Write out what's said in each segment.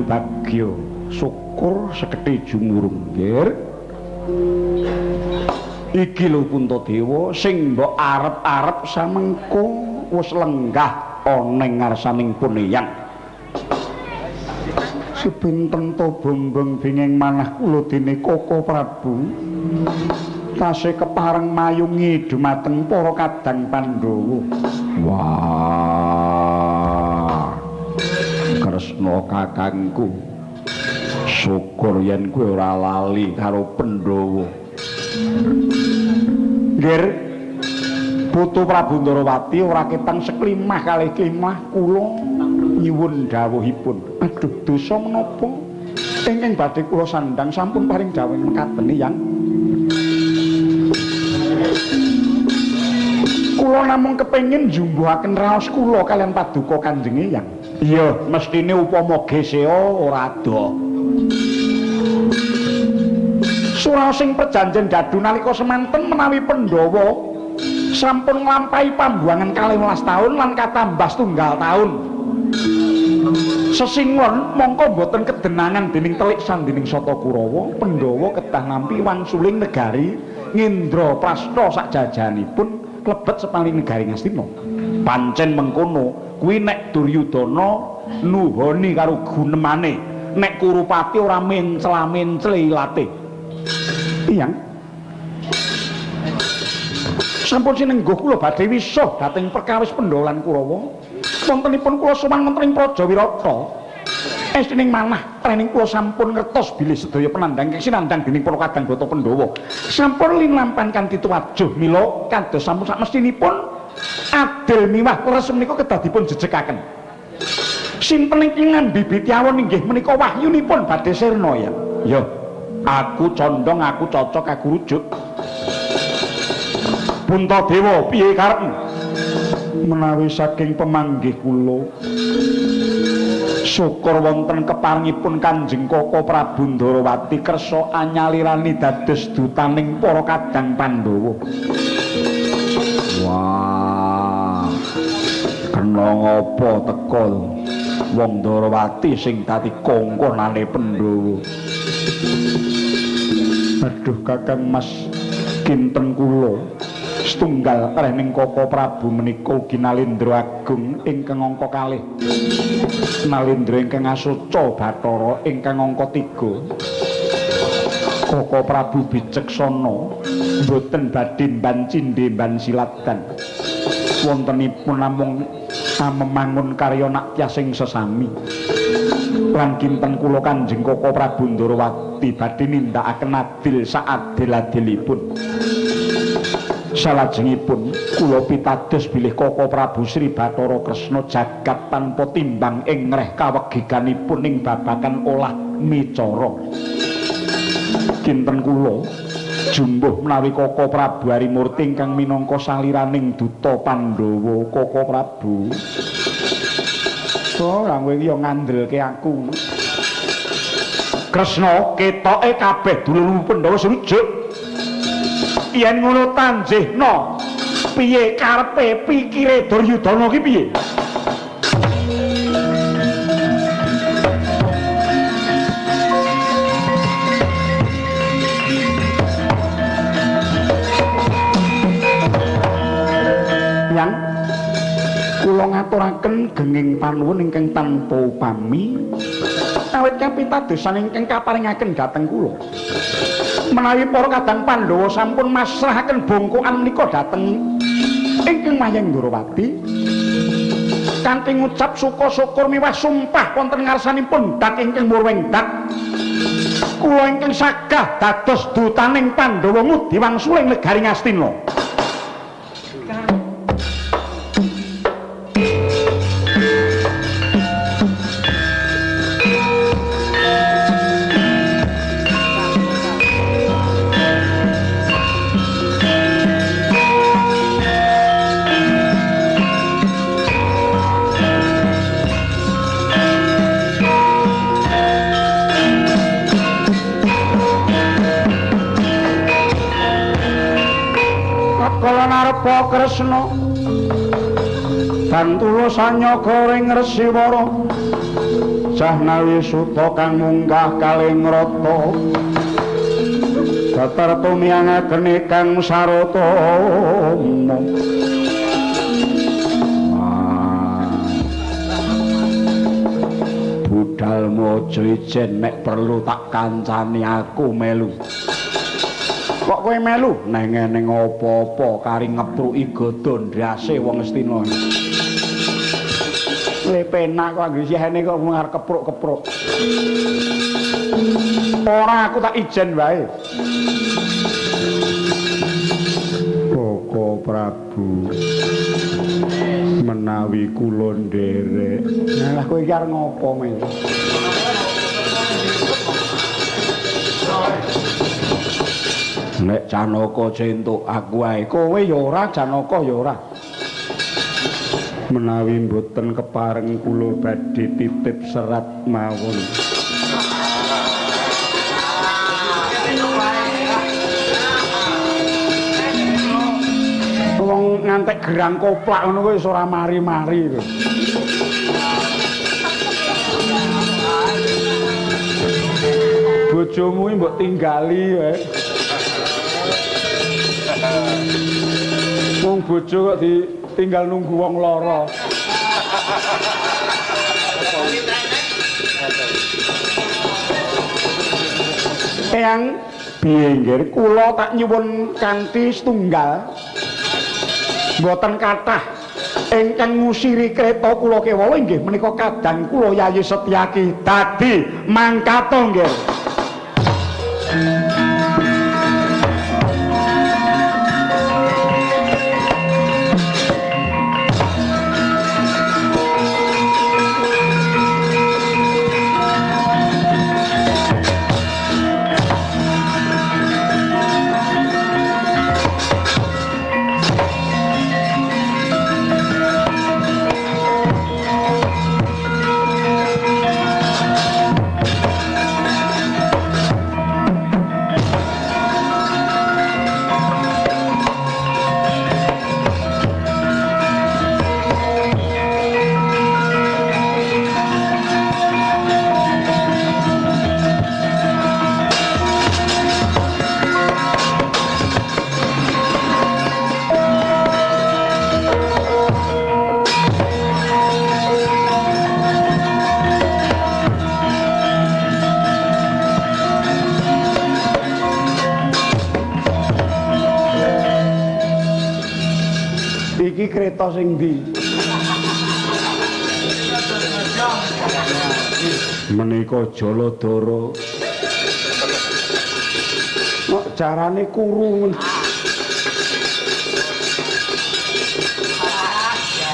Bagya syukur sekedhi jumurung nggir. Iki lho Puntadewa sing mbok arep-arep samengko wis lenggah ana ing ngarsaning Puneyang. Sebenten to bombong binging manah kula dene Koko Prabu tasih kepareng mayungi dumateng para kadang Pandhawa. Wah. Kresna kakangku, syukur yen kowe ora lali karo Pandhawa. Nggir, putu Prabu Ndarawati ora ketang seklimah kalih kemah kula nyuwun dawuhipun. Aduh, dosa menapa ingkang badhe kula sandhang sampun paring dawuh mekaten Yang. Kula namung kepengin njumbuhaken raos kula kaliyan paduka Kanjeng Eyang. Iya, mestine upama gesea ora adoh. Suraosing perjanjen dadu nalika semanten menawi Pandhawa sampun nglampahi pambuwangan 12 taun lan katambah setunggal taun. Sesinglon mongko boten kedenangan dening telik sandining Sata Kurawa, Pandhawa kedah nampi wangsuling negari Ngendraprasta sakjajanipun klebet sepaling negari Ngastina. Pancen mengkono kuwi nek Duryudana nuhoni karo gunemane, nek Kurupati ora mencla-mencle ilate. Iyang sampun sinengguh kula badhe wisuh dhateng perkawis Pandhawa lan Kurawa. Wontenipun kula sowan wonten ing Praja Wirata. Estining manah trening kula sampun ngertos bilih sedaya penandang ingkang sinandhang dening para kadang bata Pandhawa sampun linampan kanthi tuwajuh, mila kados sampun sakmestinipun adil miwah leres menika kedah dipun jejekaken. Sinten ingkang ngambibiti awon inggih menika wahyunipun badhe sirna ya. Ya, aku condong, aku cocok, aku rujuk. Puntadewa, piye karepmu? Menawi saking pemanggih kula syukur wonten keparengipun Kanjeng Koko Prabu Ndarawati kersa anyalirani dados dutaning para kadang Pandhawa. Wah, kena ngapa teka wong Ndarawati sing dadi kongkonane Pandhawa. Aduh Kakang Mas, kinten kula setunggal rening Koko Prabu menika ugi Nalendra Agung ingkang angka kalih, Nalendra ingkang asoca Bathara ingkang angka 3. Koko Prabu bicaksana mboten badhe mban cindhe mban silatan, wontenipun namung amemangun karya nakyasing sesami. Lan kinten kula Kanjeng Koko Prabu Ndarawati badhe nindakaken adil saadil-adilipun. Salajengipun kula pitados bilih Koko Prabu Sri Bathara Kresna jagat tanpa timbang ing ngreh kawegiganipun ing babagan olah micara. Kinten kula jumbuh menawi Koko Prabu Harimurti ingkang minangka saliraning duta Pandhawa. Koko Prabu, oh, kowe iki ya ngandhelke aku. Kresna, ketoke kabeh dulur Pandhawa srujuk. Yen ngono tanjihna, piye karepe pikire Duryudana ki piye? Yang kula ngaturaken genging panuwun ingkang tanpa upami awit kapitadosan ingkang kaparingaken dhateng kula. Menawi para kadang Pandhawa sampun masrahaken bongkokan menika dhateng ingkang Mayang Ndarawati kanthi ngucap suka syukur miwah sumpah wonten ngarsanipun dak ingkang murwing dak, kula ingkang sagah dados dutaning Pandhawa ngudi wangsuling negari Ngastina. Kresna bantula sanyaga ing Resiwara Jahnawi suta kang munggah kaling rata datar tumiyangaken kang sarotama. Budalmu aja ijen, nek perlu tak kancani aku melu. Kok kowe melu? Neng neng apa-apa kari ngepruki godho ndase wong Astina. Le penak kok anggere sihene kok mung arep kepruk-kepruk. Ora, aku tak ijen wae. Koko Prabu, menawi kula nderek. Lah kowe iki arep ngopo men? Nek Janaka entuk aku ae, kowe ya ora, Janaka ya ora. Menawi mboten kepareng kula badhe titip serat mawon. Wong ngantek gerang koplak ngono kuwi wis ora mari-mari lho. Bojomu iki mbok tinggali wae. Wong bojo kok ditinggal nunggu wong lara. Eyang piye nggih kula tak nyuwun kanthi setunggal. Mboten kathah ingkang ngusiri kreta kula kewala inggih menika kadang kula Yayi Setyaki dadi mangkata nggih. Iki kreta sing ndi? Menika Jaladara. Kok jarane kuru.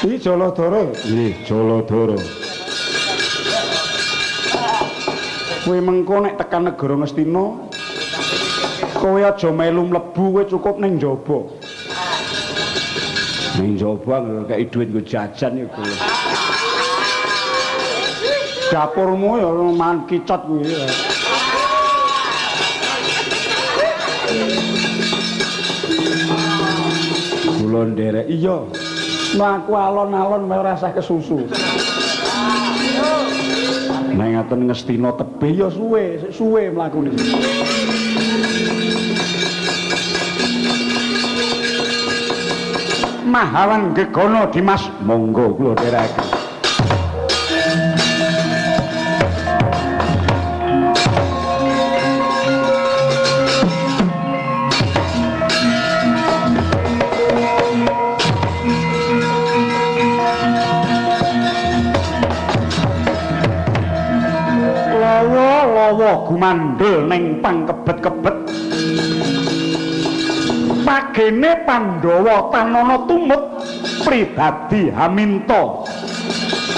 Iki Jaladara. Nggih, Jaladara. Kowe mengko nek tekan negara Ngastina, kowe aja melu mlebu, kowe cukup ning njaba. Ning njaba ngekeki dhuwit nggo jajan ya kowe. Dapurmu ya mangan kicot kuwi. Kula nderek iya. Mlaku alon-alon ora usah kesusu. Nek ngaten Ngastina tebih ya suwe, suwe mlakune. Mahawan Gegono Dimas, monggo kula dherekaken. Lawa-lawa gumandhul ning pangkebet-kebet. Pagene Pandhawa tanana tumut pribadi haminta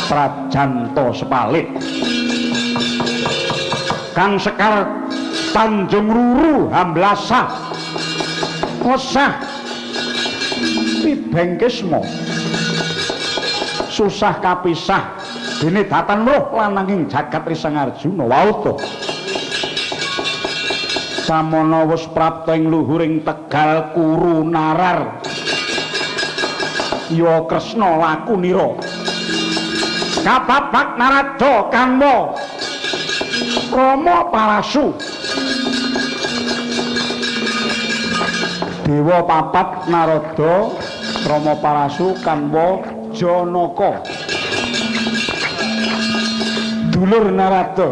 prajanta sepalih. Kang Sekar Tanjung Ruru hamblasah wesah tibeng kisma susah kapisah dene datan roh lananging jagat Risang Arjuna wauta. Samono wis prapta ing luhuring Tegal Kuru Narar. Ya Kresna lakunira. Kapapak Narada Kanwa Rama Parasu. Dewa papat Narada Rama Parasu Kanwa Janaka. Dulur Narada.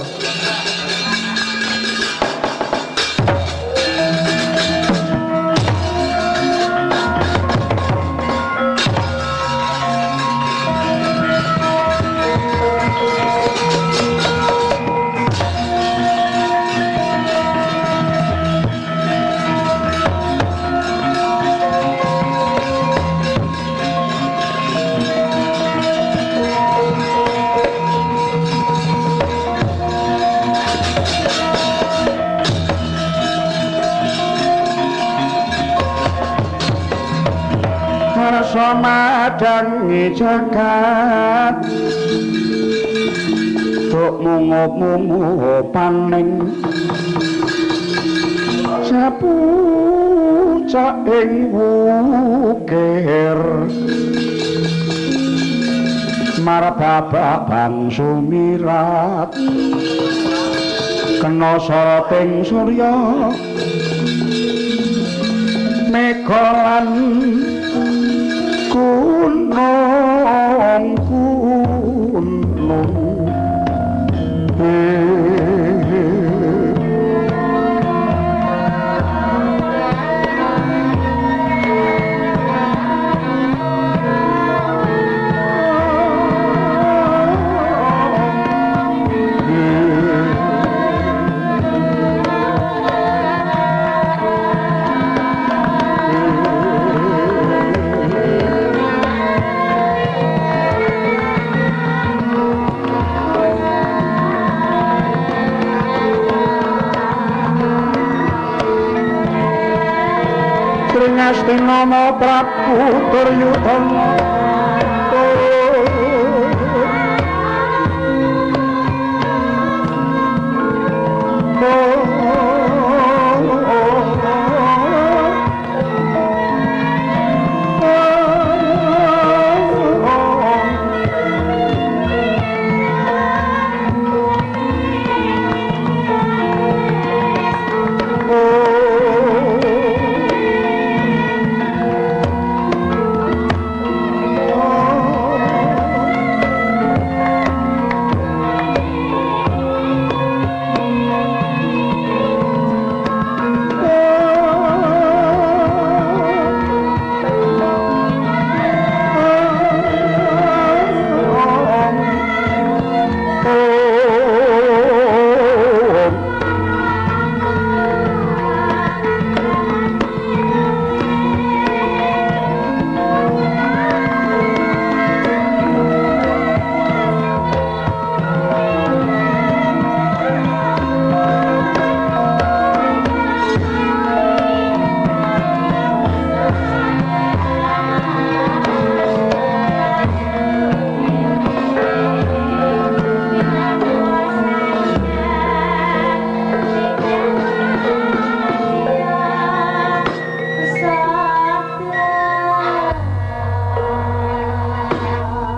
Madangi jagat duk mungup-mungupaning sapucak ing wukir marbabak bangsu mirat kena soroting surya mega lan gunung gunung. Ngastinana Prabu Duryudana.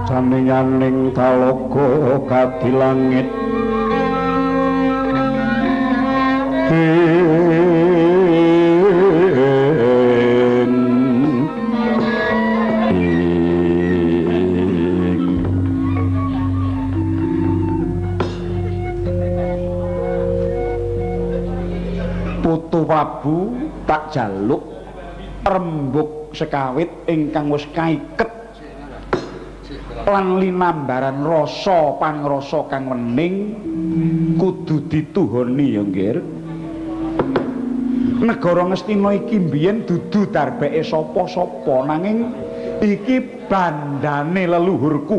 Janinganing talaga kadilangit Putu Prabu tak jaluk rembug sekawit ingkang wis kaiket lan linambaran rasa pangrasa kang wening kudu dituhoni ya nggih. Negara Ngastina iki mbiyen dudu darbeke sapa-sapa nanging iki bandane leluhurku.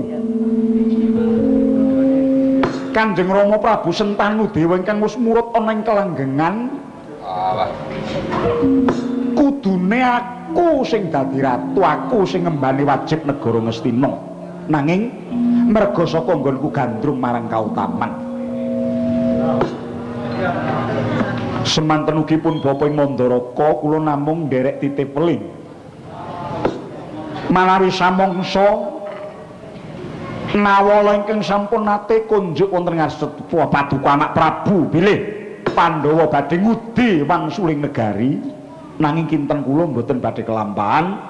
Kanjeng Rama Prabu Sentanu Dewa ingkang wis murut ana ing kelanggengan. Kudune aku sing dadi ratu, aku sing ngembani wajib negara Ngastina. Nanging merga saka nggonku gandrung marang kautaman. Semanten ugi pun bapa ing Mandaraka kula namung nderek titip weling. Manawi samangsa Nawala ingkang sampun nate kunjuk wonten ngarsa paduka anak Prabu bilih Pandhawa badhe ngudi wangsuling negari, nanging kinten kula mboten badhe kelampahan.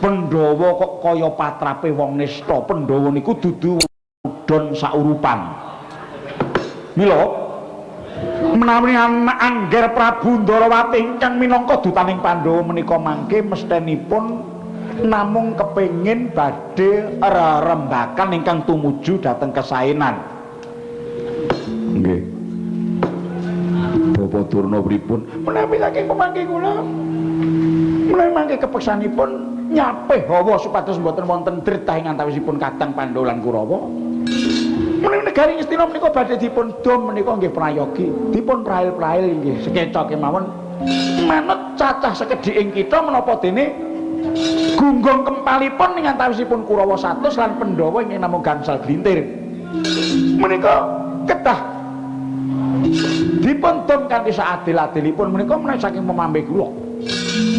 Pandhawa kok kaya patrape wong nista. Pandhawa niku dudu udon saurupan. Mila menawi anak Angger Prabu Ndarawati ingkang minangka dutaning Pandhawa menika mangke mestenipun namung kepengin badhe rerembakan ingkang tumuju dhateng kesaenan. Nggih. Bapak Durna pripun? Menawi saking pemangke kula menawi mangke kepeksanipun nyapih hawa supados mboten wonten dritah ing antawisipun kadang Pandhawa lan Kurawa. Menawi negari Ngastina menika badhe dipun dom menika nggih prayogi, dipun prail-prail nggih sekeca kemawon manut cacah sekedhik ing kita menapa dene gunggung kempalipun ing antawisipun Kurawa 100 lan Pandhawa ingkang namung gangsal glintir. Menika kedah dipun dom kanthi saadil-adilipun menika menawi saking pemambe kula.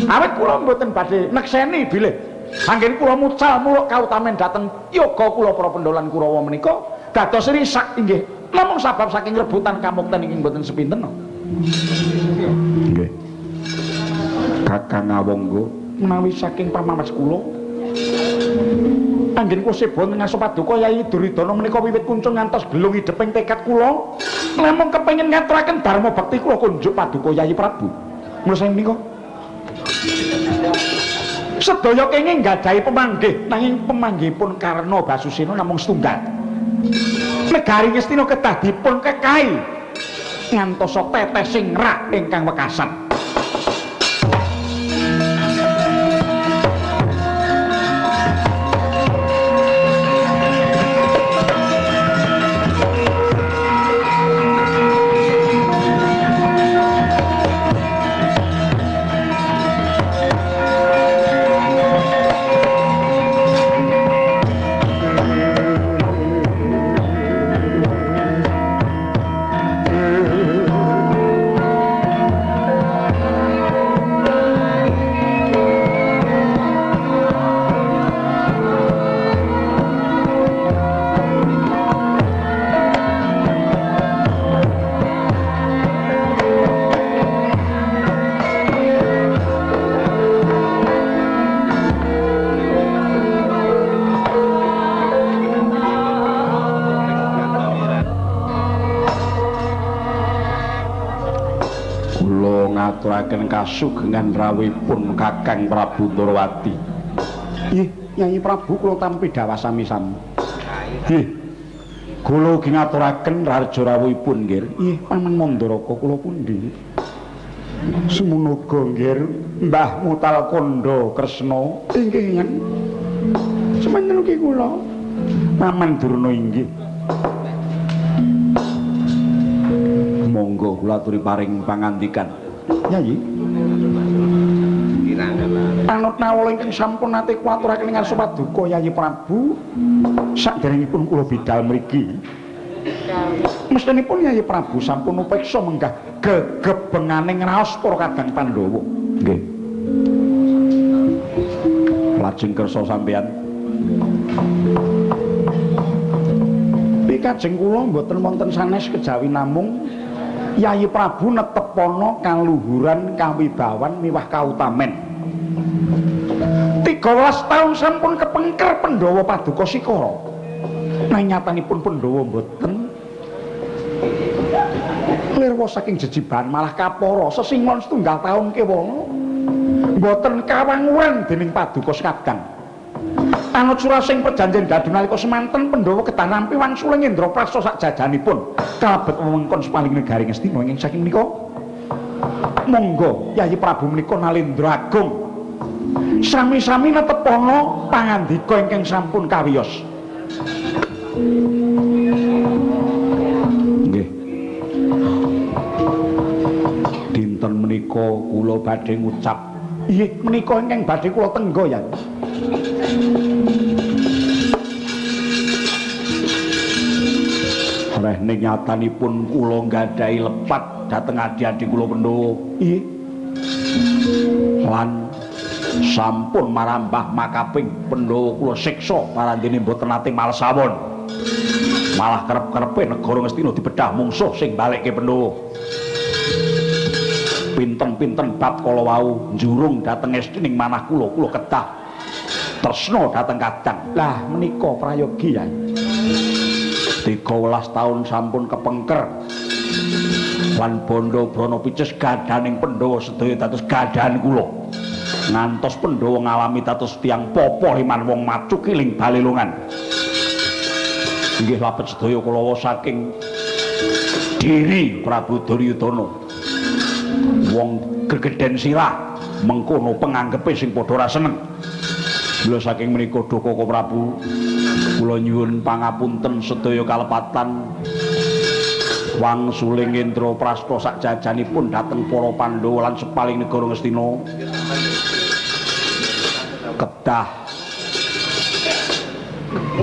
Awit kula mboten badhe nekseni bilih anggen kula mucal muluk kautamen dhateng yoga kula para Pandhawa lan Kurawa menika dados risak inggih namung sabab saking rebutan kamukten ingkang mboten sepinten. Nggih. Kakang Awangga menawi saking pamawas kula anggen kula seba ngarsa paduka Yayi Duryudana menika wiwit kuncung ngantos gelung ideping tekad kula namung kepengin ngaturaken dharma bekti kula kunjuk paduka Yayi Prabu. Mula saking menika sedaya kenging nggadahi pemanggih, nanging pemanggihipun Karna Basusena namung setunggal. Negari Ngastina kedah dipun kekahi ngantosa tetesing rak ingkang wekasan. Ngaturaken kasugengan rawuhipun Kakang Prabu Ndorowati. Nggih, Nyai Prabu kula tampi dhawah sami-sami. Nggih. Kula ugi ngaturaken raharja rawuhipun nggih. Nggih, Paman Mandaraka kula pundi? Semono uga nggih, Mbah Mutal Kandha Kresna. Inggih, Nyang. Semanten ugi kula. Paman Durna inggih. Monggo kula aturi paring pangandikan. Nyai. Anut nawala ingkang sampun nate kuwaturaken ing ngarsa paduka Yayi Prabu saderengipun kula bidal mriki. Mestinipun Yayi Prabu sampun upeksa menggah gegebenganing raos para kadang Pandhawa. Nggih. Lajeng kersa sampeyan. Pikajeng kula mboten wonten sanes kejawi namung Yayi Prabu netepana kaluhuran kawibawan miwah kautamen. 13 taun sampun kepengker Pandhawa paduka Sikara. Nanging nyatanipun Pandhawa mboten lirwa saking jejibahan malah kapara sesingon setunggal taun kewana mboten kawanguran dening paduka Sekadang. Anut surasing perjanjian dadu nalika semanten Pandhawa kedah nampi wangsuling Indraprasta sak jajanipun kalebet wewengkon sepaling negari Ngastina. Ing saking menika monggo Yayi Prabu menika nalendra agung sami-sami netepana pangandika ingkang sampun kawiyos. Nggih. Dinten menika kula badhe ngucap inggih menika ingkang badhe kula tengga ya. Rehne nyatanipun kula nggadahi lepat dhateng adi-adi kula Pandhawa. Nggih. Lan Sampun marambah makaping Pandhawa kula siksa marandene mboten nate males awon. Malah kerep-kerepe negara Ngastina dibedah mungsuh sing balekke Pandhawa. Pinten-pinten bab kala wau njurung dhateng estining manah kula, kula kedah tresna dhateng kadang. Lah menika prayogi Yai. 13 taun sampun kepengker lan bondo brana picis gadaning Pandhawa sedaya dados gadahan kula. Ngantos Pandhawa ngalami dados tiyang popo liman wong macukiling balelongan. Inggih labet sedaya kulawa saking diri Prabu Duryudana. Wong gegeden sirah mengkono penganggepe sing padha ora seneng. Mila saking menika duka Prabu kula nyuwun pangapunten sedaya kalepatan wangsuling Indraprasta sak jajanipun dhateng para Pandhawa lan sepaling negara Ngastina. Kedah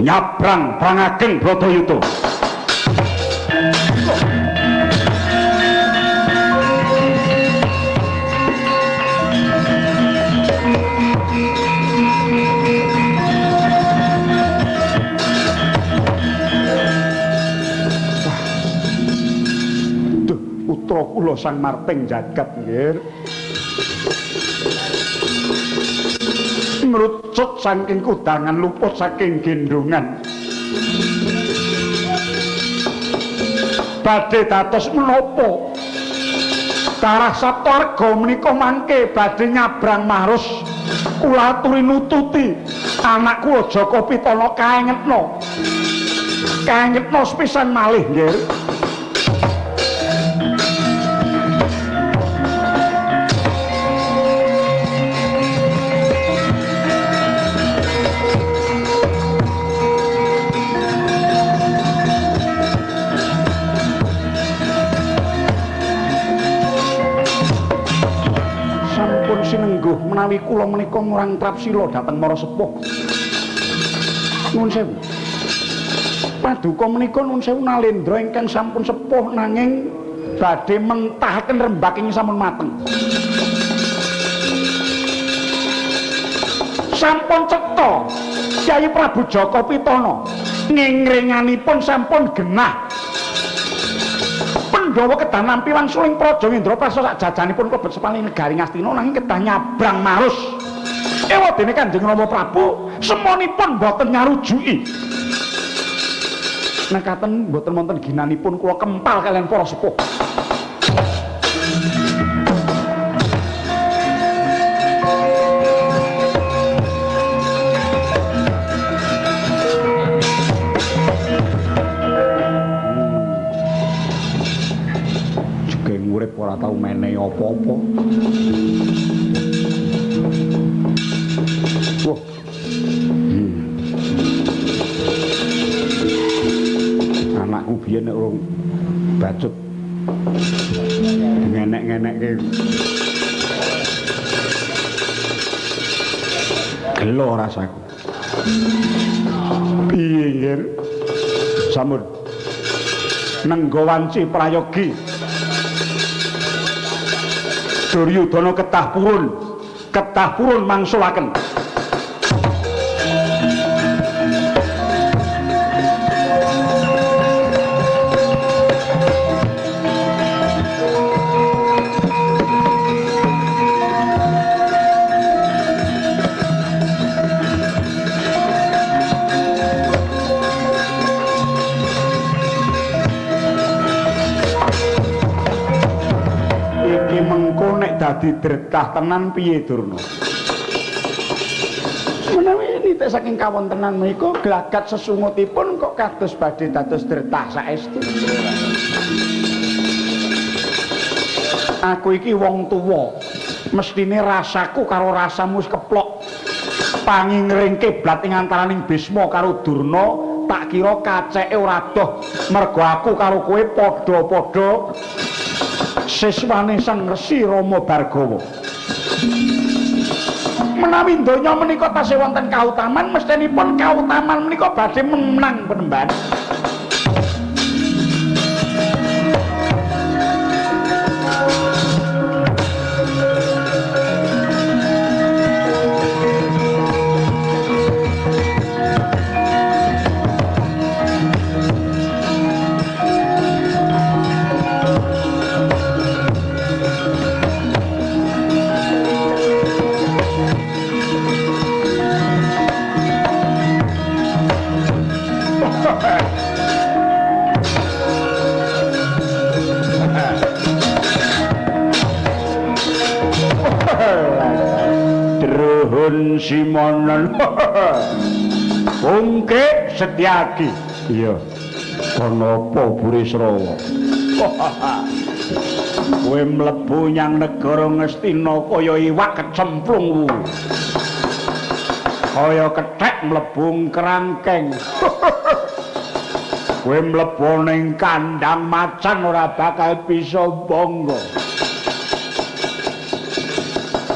nyabrang perang ageng Bratayuda. Putra kula Sang Marting jagat nggih. Ngrucut saking kudangan luput saking gendongan. Badhe dados menapa? Darah Saptarga menika mangke badhe nyabrang Mahrus. Kula aturi nututi anak kula Jaka Pitana kaengetna. Kaengetna sepisan malih nggih. Sinengguh menawi kula menika ngurang trapsila dhateng para sepuh. Nuwun sewu. Paduka menika nuwun sewu nalendra ingkang sampun sepuh nanging badhe mentahaken rembak ing sampun mateng. Sampun cetha Kyai Prabu Jaka Pitana ngringringanipun sampun genah. Pandhawa kedah nampi wangsuling Praja Indraprasta sak jajanipun klebet sepaling negari Ngastina nanging kedah nyabrang Marus. Ewadene Kanjeng Rama Prabu semonipun boten nyarujuki. Nekaten boten wonten ginanipun kula kempal kalian para sepuh. Urip ora tau menehi apa-apa. Wah. Anakku biyen nek urung bacut ngenek-ngenekke gelo rasaku. Piye nggih? Sampun. Nenggo wanci prayogi. Duryudana ketah purun mangsulaken. Dadi dretah tenan piye Durna? Menawi nitik saking kawontenan menika glagat sesungutipun kok kados badhe dados dretah saestu. Aku iki wong tuwa, mestine rasaku karo rasamu wis keplok. Pangingring kiblat ing antaraning Bisma karo Durna tak kira kaceke ora adoh mergo aku karo kowe padha-padha siswane Sang Resi Rama Bhargawa. Menawi donya menika tasih wonten kautaman, mestinipun kautaman menika badhe menang penemban. Sinuhun simonon. Bungkik Setyaki. Iya. Kenapa Burisrawa? Kowe mlebu nyang negara Ngastina kaya iwak kecemplung wu. Kaya kethek mlebu kerangkeng. Kowe mlebu ning kandang macan ora bakal bisa bangga.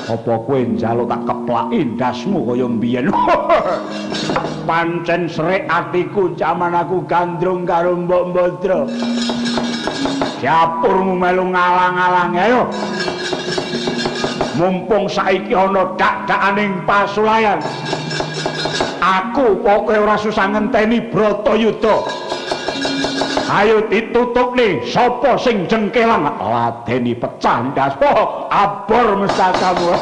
Apa kowe njaluk tak keplaki ndasmu kaya mbiyen? Pancen srek atiku jaman aku gandrung karo Mbok Mbadra. Dapurmu melu ngalang-alangi ayo. Mumpung saiki ana dak-dakaning pasulayan. Aku pokoke ora susah ngenteni Bratayuda. Ayo ditutupne sapa sing jengkelang ladeni pecah ndas. Oh, abor mestakamu.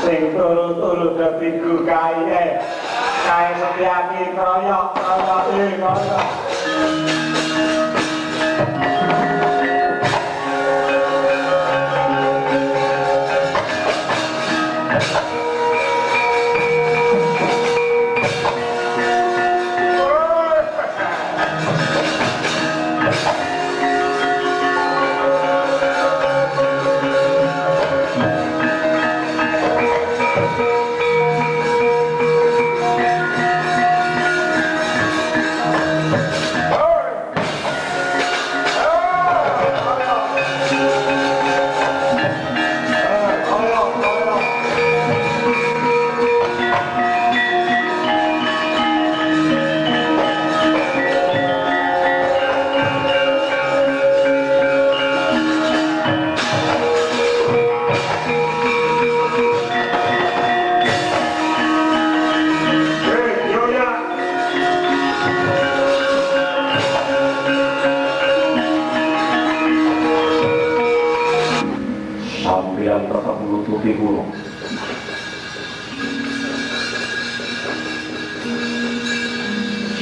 Sing turu-turu dadi kae. Kae Setyaki kroyok, kroyok, kroyok.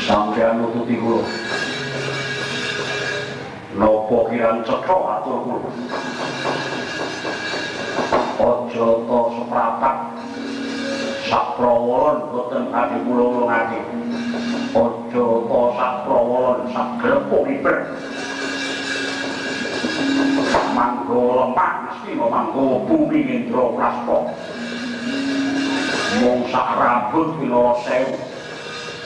Sampeyan nututi kula. Napa kirang cetha atur kula? Aja ta seprapat. Saprawolon boten badhe kula ulungake. Aja ta saprawolon saglepung iber. Mangga lemah mesti mangga bumi Indraprasta. Mung sak rambut pinara sewu.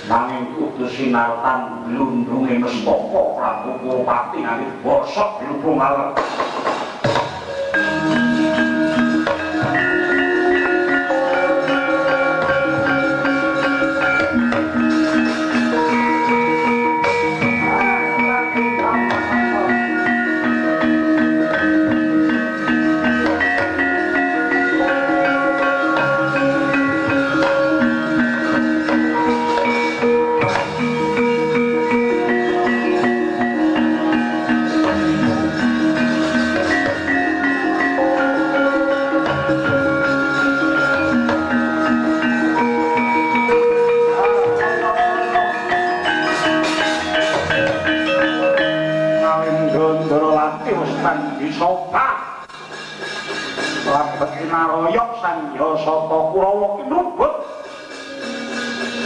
Nanging kudu sinartan glundunge mestaka Prabu Kurupati nganti bosok glubung aler.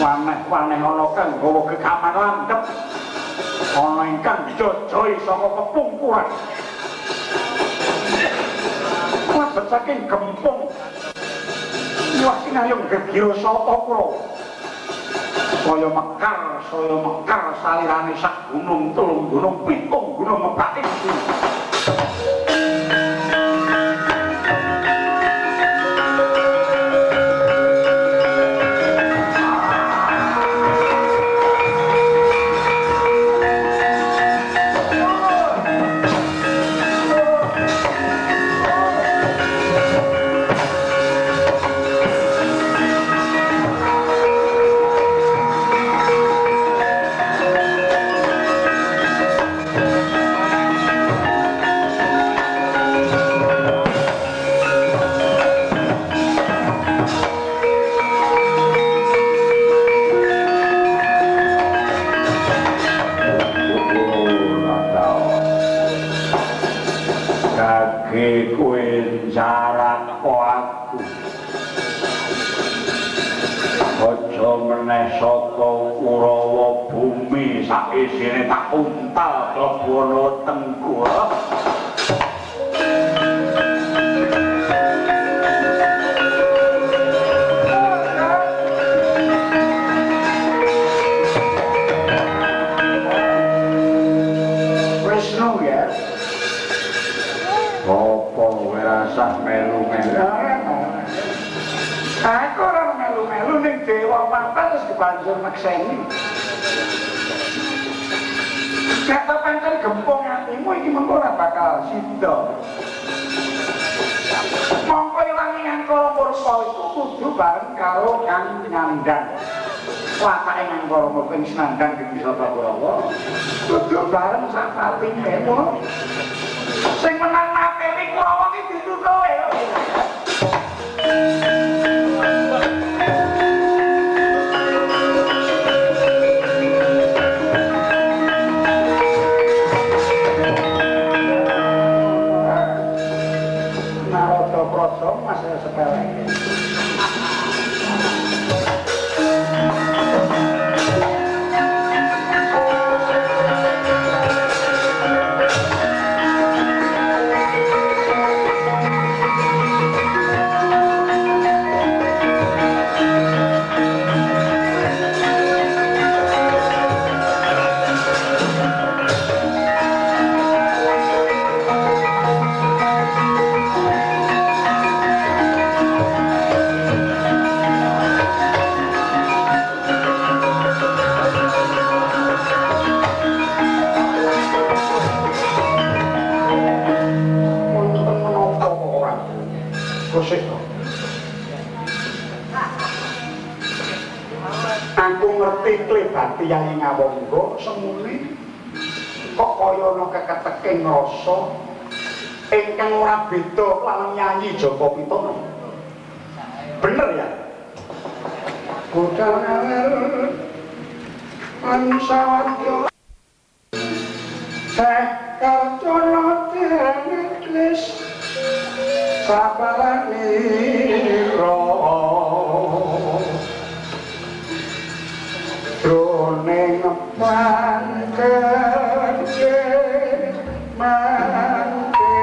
Waneh-waneh ana kang gawa gegaman landhep, ana ingkang dijojoi saka kepungkuran. Mlebet saking gempung miwah kinayung gegira sata Kurawa. Saya mekar salirane sak gunung, telung gunung, pitung gunung mebake. Sata Kurawa bumi sak isine tak untal klebu ana wetengku. Wisnu ya. Apa kowe rasah melu-melu? Aku ora melu-melu ning dewa papat terus dibanjur mekseni. Nek ta pancen gempung atimu iki mengko ora bakal sida. Mongko ilangi Angkara Murka iku kudu bareng karo Kang Nyandang. Watake Angkara Murka ing Senandang di Sata Kurawa kudu bareng sak patine ngono. Sing menang mateni Kurawa ki dudu kowe. Narada Praja mas sepeleke. Aku ngerti klebati Yayi Ngawangga semune kok kaya ana keketeking rasa ingkang ora beda lan Yayi Jaka Pitana. Bener ya? Budal ngaler lan sawadya teh kartono teneklis sabalanira jroning pangkerje mangke.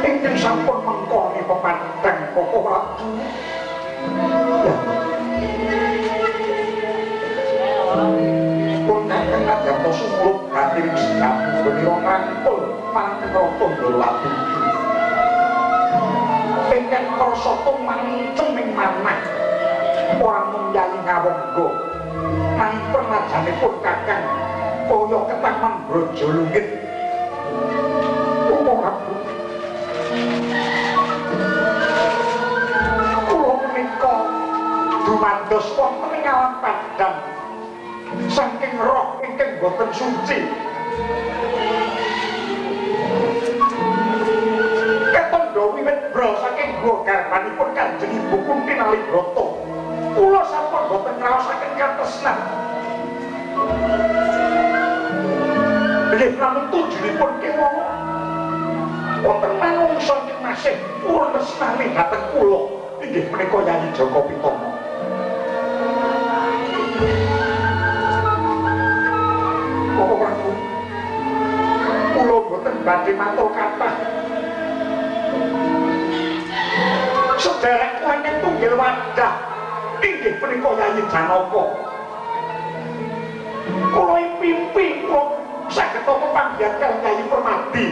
Ingkang sampun mengkoni pepandhang Koko Prabu. Pun kakang kadang sumurup gati ing sedapu benira ngrangkul marang Ratu Ndorowati. Ingkang krasa tumancem ing manah ora mung Yayi Ngawangga nanging pernajanipun kakang kaya ketaman braja lungit. Koko Prabu, kula menika dumados wonten ing alam padhang saking roh ingkang boten suci. Ketandha wiwit bra saking gua garbanipun Kanjeng Ibu Kunti Nalibrata, kula sampun boten ngraosaken katresnan. Nggih namung tujunipun kemawon wonten manungsa ingkang masih purun tresnani dhateng kula inggih menika Yayi Jaka Pitana. Koko Prabu, kula boten badhe matur kathah. sederek kula ingkang tunggil wadah inggih punika Yayi Janaka. Kula pimpi kula saged pepanggihan kaliyan Yayi Permadi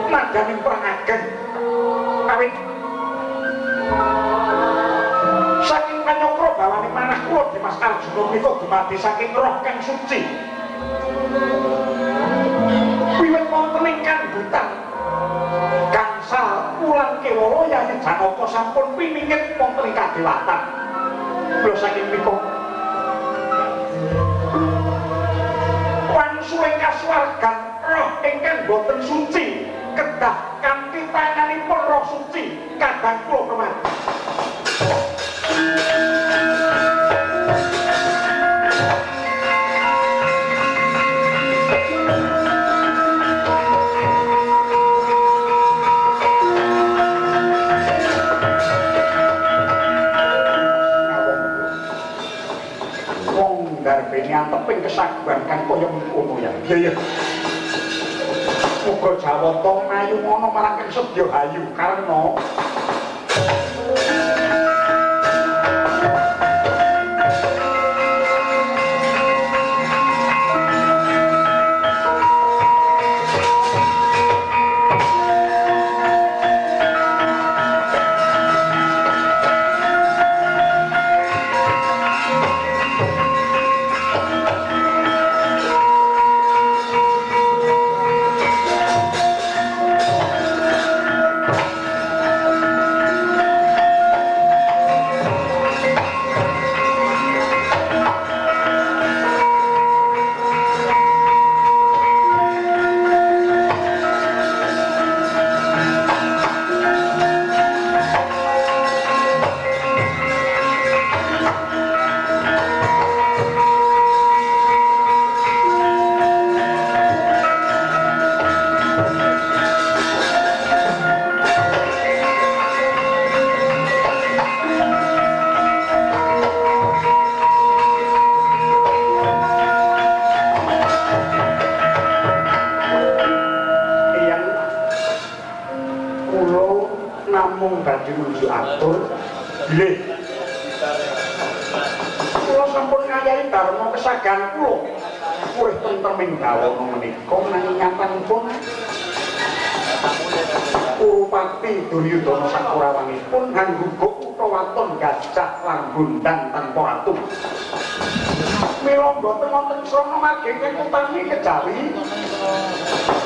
nadyaning perang ageng. Awit saking panyokra bawaning manah kula Dimas Arjuna menika dumadi saking roh kang suci. Wiwit wonten ing kandhutan gangsal wulan kewala Yayi Janaka sampun piningit wonten ing kadewatan. Kula saking menika wangsuling kasuwargan roh ingkang boten suci kedah kanthi tanganipun roh suci kadang kula Permadi. Wong darbene anteping kesaguhan kang kaya mengkono ya. Iya iya. Muga Jawata ngayu ngono marang kang sedya hayu karena Duryudana sakurawanipun ngangguguk kutha waton gajah lan gondang tanpa ratu. Mila mboten wonten srana margi ingkang utami kejawi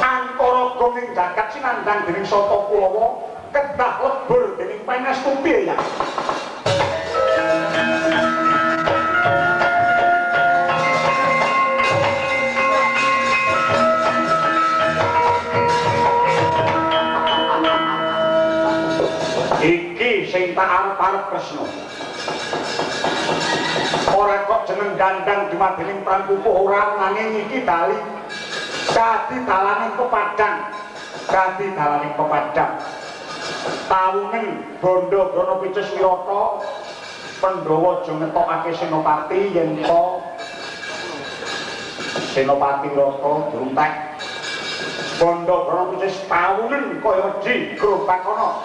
angkara gong ing jagat sinandhang dening Sata Kulawa kedah lebur dening pangastuti ya. Iki sing tak arep-arep Kresna. Ora kok jeneng dandang dumadining perang pupuh ora, nanging iki dali dadi dalaning pepadang. Dadi dalaning pepadang. Tawunen bondo Brana Picis Wirata Pandhawa aja ngetokake senopati yen to Senopati Wirata durung tek. Bondo Brana Picis tawunen kaya wedi grobakono.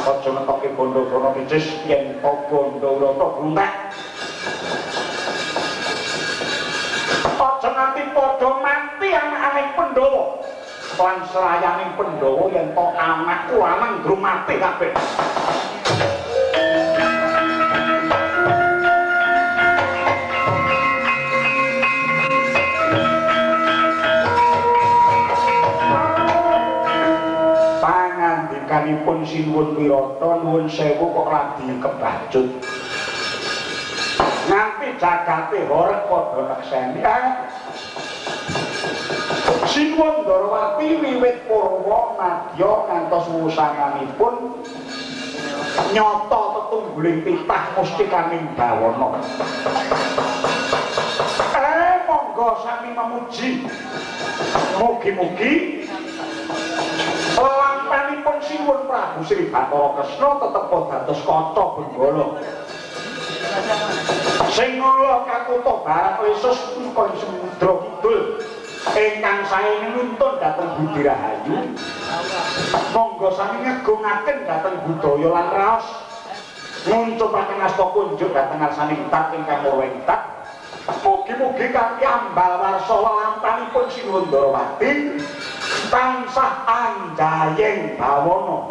Aja ngetokke bondo Brana Picis yen to bondo Wirata durung tek. Aja nganti padha mati anake Pandhawa. Lan serayaning Pandhawa yen to anakku lanang durung mati kabeh. Pangandikanipun Sinuwun Wirata nuwun sewu kok radi kebacut. Nganti jagate horeg padha nekseni. Sinuwun Ndorowati wiwit purwa madya ngantos wusanganipun nyata tetungguling titah mustikaning bawana. Monggo sami memuji. Mugi-mugi lelampanipun Sinuwun Prabu Sri Bathara Kresna tetep dados kaca benggala. Sing ngala kakutha barat lesus kaya samudra kidul ingkang sae nuntun dhateng Budi Rahayu. Monggo sami ngegungaken dhateng budaya lan raos nguncupaken asta kunjuk dhateng ngarsaning tat ingkang maha ing tat. Mugi-mugi kanthi ambal warsa lelampanipun Sinuwun Ndarawati tansah anjayeng bawana.